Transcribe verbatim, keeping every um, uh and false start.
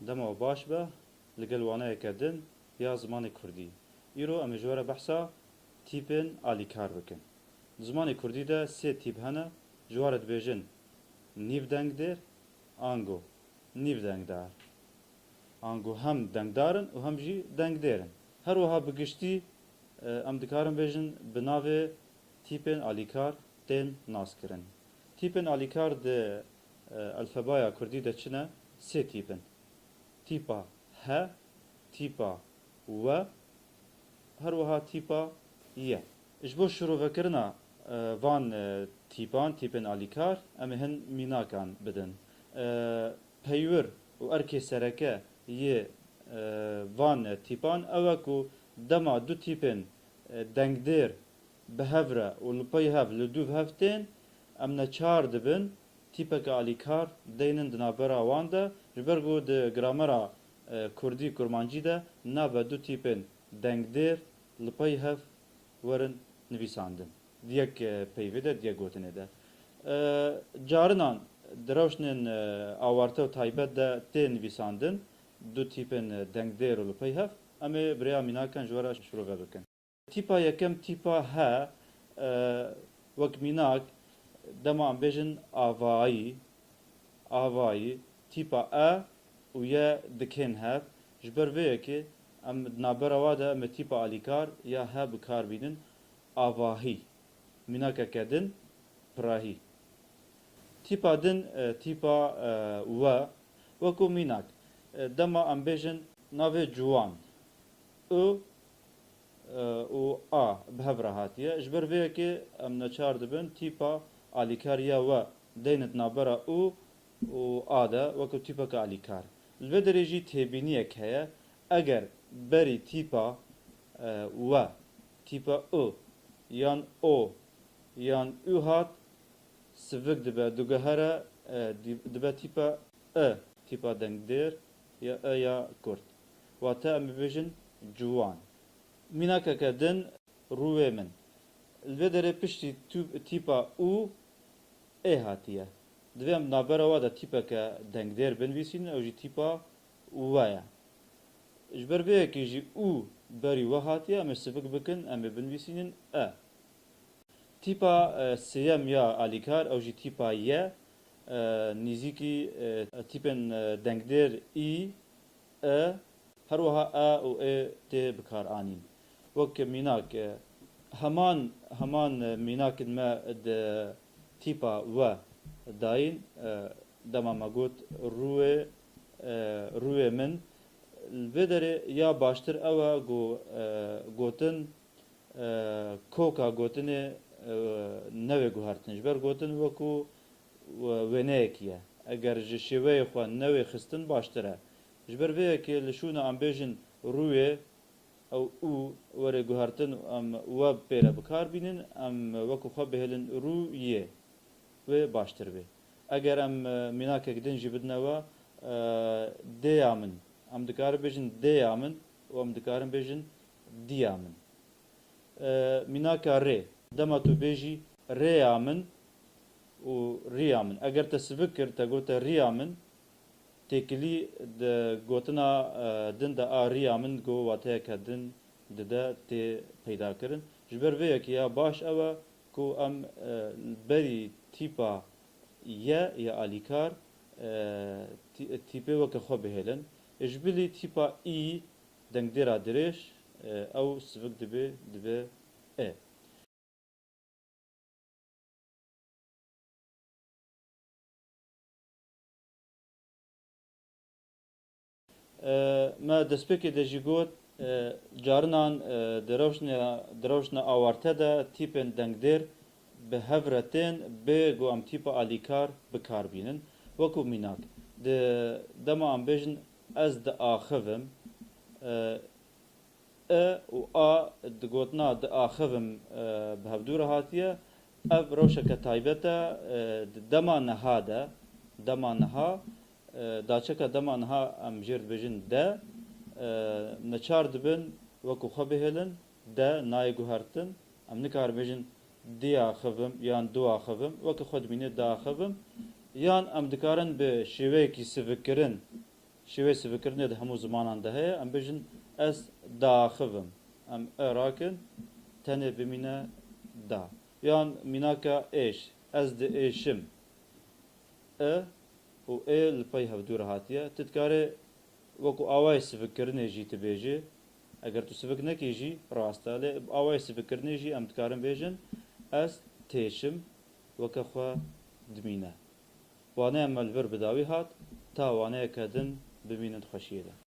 Dema baş be, li gel waneyeke din ya zimanê kurdî. Îro em ê ji we re behsa tîpên alîkar bikin. Di zimanê kurdî de sê tîp hene, ji wan re dibêjin nîvdengdêr, ango nîvdengdar. Ango hem dengdar in û hem jî dengdêr in. Her wiha bi giştî, e, em dikarin bêjin bi navê tîpên alîkar tên naskirin. Tîpên alîkar di, e, alfabaya kurdî de çi ne? Sê tîp in. Tîpa he, tîpa we, her wiha tîpa ye. Ji bo şirovekirina, e, van, e, tîpan, tîpên alîkar, em ê hin mînakan bidin. E, peywir û erkê sereke yê, e, van tîpan ew e ku dema du tîpên, e, dengdêr bi hev re û li pey hev, li dûv hev tên, em neçar dibin tîpeke alîkar deynin di navbera wan de, ji ber ku di gramera, e, kurdî, kurmancî de nabe du tîpên dengdêr li pey hev werin nivîsandin. Di yek, e, peyvê de, di yek gotinê de. E, carinan di rewşnên, e, awarte û taybet de tê nivîsandin du tîpên, e, dengdêr û li pey hev. Em ê bi rêya mînakan ji we re şirove bikin. Tîpa yekem, tîpa he, e, wek mînak, dema em bêjin avayî, avayî, tîpa e û ye dikên hev. Ji ber vê yekê em di navbera wa de em ê tîpa alîkar ya he bi kar bînin, avahî. Mînakeke din, pirahî. Tîpa din, e, tîpa, e, we, wekû mînak, e, dema em bêjin navê ciwan, û, e, û a bi hev re hatiye. Ji ber vê yekê em neçar dibin tîpa alîkar ya we deynin di navbera û û a de wekû tîpeke alîkar. Li vê derê jî têbîniyek heye. Eger berî tîpa, e, we, tîpa u, yan o, yan û hat, sivik dibe, diguhere, e, di-, dibe tîpa e, tîpa dengdêr ya e ya kurt. Wate em bibêjin ciwan. Mînakeke din, rûyê min. Li vê derê piştî tû-, tîpa û ê hatiye. Divê em navbera wa de tîpeke dengdêr binivîsînin, ew jî tîpa we ye. Ji ber vê yekê jî û berî we hatiye, em ê sivik bikin, em ê binivîsînin e. Tîpa, e, sêyem ya alîkar, ew jî tîpa ye, e, nîzîkî, e, tîpên, e, dengdêr î, e, her wiha e û ê tê bikaranîn. Wek mînak, e, heman, heman, e, mînakên me di tîpa we dayîn, e, dema me got rûyê, e, rûyê min, li vê derê ya baştir ew e ku, e, gotin, e, koka gotinê, e, newê guhertin. Ji ber gotin wekû we-, wêneyekî ye. Eger ji şêweyê xwe newê xistin baştir e. Ji ber vê yekê li şûna em bêjin rûyê, ew û were guhertin, em we pê re bi kar bînin, em wekû xwe bihêlin rûyê. Wê baştir bê. Eger em, e, mînakek din jî bidine we, e, dêya min. Em dikarin bêjin dêya min û em dikarin bêjin diya min. E, mînaka rê. Dema tu bêjî rêya min û riya min. Eger te sivik kir, te gote riya min, têkilî di gotina, e, din de a riya min go wateyeke din dide, tê peyda kirin. Ji ber vê yekê ya baş ew e ku em, e, berî tîpa ye ya alîkar, e, tî-, tîpê weke xwe bihêlin. Ji bilî tîpa î dengdêra dirêj, e, ew sivik dibe, dibe e. E, me destpêkê de jî got, e, carinan, e, di rewşne, di rewşne awarte de tîpên dengdêr bi hev re tên, bê ku em tîpa alîkar bi kar bînin. Wekû mînak, di dema em bêjin ez diaxivim, e, e û a di gotina diaxivim, e, bi hevdû re hatiye. Ev rewşeke taybet e, e, di dema niha de, dema niha, e, daçeka dema niha em jêr dibêjin de, e, neçar dibin wekû xwe bihêlin, de nayê guhertin. Em nikarin bêjin diaxivim yan duaxivim, wekî xwe dimîne diaxivim. Yan em dikarin bi şêweyekî sivikkirin Şêwê sivikkirinê di hemû zimanan de heye. Em bêjin ez diaxivim. Em e rakin, tenê bimîne da. Yan mînaka êş, ez diêşim. E û ê li pey hevdû re hatiye. Tu dikarê wekî awayê sivikkirinê jî tu bêjî. Eger tu sivik nekî jî rast e. Lê bi awayê sivikkirinê jî em dikarin bêjin ez têşim, weke xwe dimîne. Waneya me li vir bi dawî hat, ta waneyeke din bimînin di xweşiyê de.